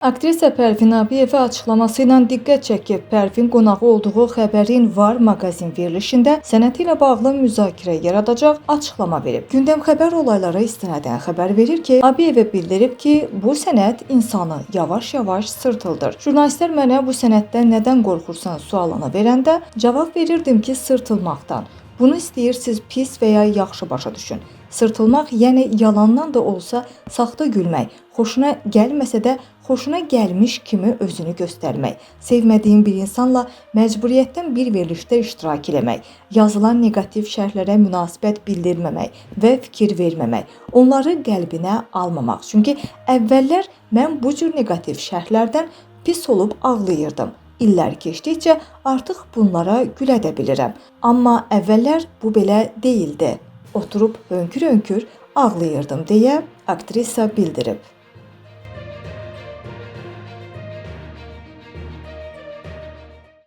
Aktrisa Pərvin Abiyeva açıqlaması ilə diqqət çəkib. Pərvin qonağı olduğu Xəbərin Var maqazin verilişində sənəti ilə bağlı müzakirə yaradacaq açıqlama verib. Gündəm xəbər olaylara istinadən xəbər verir ki, Abiyeva bildirib ki, bu sənət insanı yavaş-yavaş sırtıldır. Jurnalistlər mənə bu sənətdən nədən qorxursan sualını verəndə cavab verirdim ki, sırtılmaqdan. Bunu istəyirsiniz pis və ya yaxşı başa düşün. Sırtılmaq, yəni yalandan da olsa saxta gülmək, xoşuna gəlməsə də xoşuna gəlmiş kimi özünü göstərmək, sevmədiyin bir insanla məcburiyyətdən bir verilişdə iştirak eləmək, yazılan neqativ şərhlərə münasibət bildirməmək və fikir verməmək, onları qəlbinə almamaq. Çünki əvvəllər mən bu cür neqativ şərhlərdən pis olub ağlayırdım. İllər keçdikcə artıq bunlara gülə də bilirəm. Amma əvvəllər bu belə deyildi. Oturub hönkür-hönkür ağlayırdım deyə aktrisa bildirib.